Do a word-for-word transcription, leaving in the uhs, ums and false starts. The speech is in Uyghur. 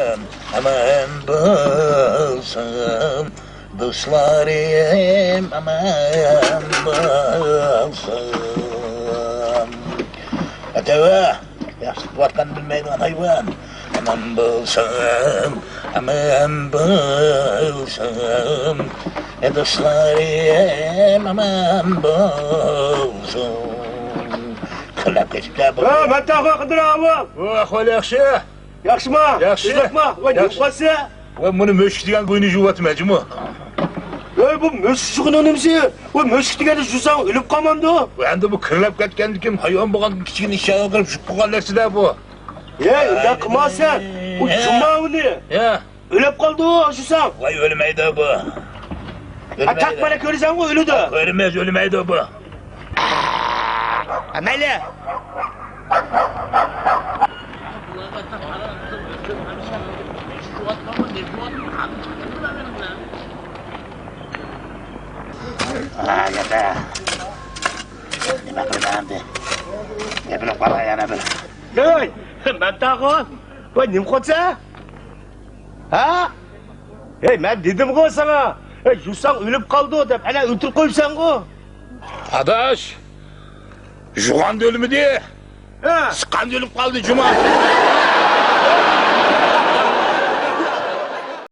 ئامان بولسۇن، دوستلىرىم ئامان بولسۇن. ئەتەۋە، ياخشى قىلىۋاتقاننى بىلمەيدىغان ھايۋان. ئامان بولسۇن، ئامان بولسۇن، دوستلىرىم ئامان بولسۇن. كۈلۈپ كېتىپتۇ بۇ. ھە، مەتتاخۇ قىدىر ئاۋۇ. ئۇ، ئەھۋال ياخشى. ياخشىما؟ ياخشى. ئىزاقما؟ ۋاي، ياخشى. نېمە قىلسا؟ ۋاي، مۇنى مۈشۈك دېگەن گۇينى يۇۋاتىمەن جۇمۇ. ۋاي، بۇ مۈشۈك دېگەننىڭ نېمىسى؟ ۋاي، مۈشۈك دېگەندە يۇساڭ ئۆلۈپ قالمامدۇ؟ ۋاي، ئەمدى بۇ كىرلەپ كەتكەندىكىن ھايۋان بولغاندىن كىچىككىنە ئىشىككە كىرىپ چىقىپ قالغان نەرسىدە بۇ. ھەي، ئۇنداق قىلما سەن. ئۇ يۇما ئۇنى. يا. ئۆلۈپ قالدى ئۇ يۇساڭ. ۋاي، ئۆلمەيدۇ بۇ. ھە، تاق مانا كۆرسەڭغۇ ئۆلىدۇ. كۆرىمىز، ئۆلمەيدۇ بۇ. ھە، مەيلى. ھە، يەتە. نېمە قىلىمەن ئەمدى؟ گەپلەپ قالغان يەنە بىر. ھەي، مەتتاخۇ، ۋاي، نېمە قىلسا؟ ھە؟ ھەي، مەن دېدىمغۇ ساڭا، ھەي، يۇساڭ ئۆلۈپ قالدى دەپ، ئەنە ئۆلتۈرۈپ قويۇپسەنغۇ. ئاداش، يۇغان ئۆلمىدى. ھە. سىقان ئۆلۈپ قالدى جۇما.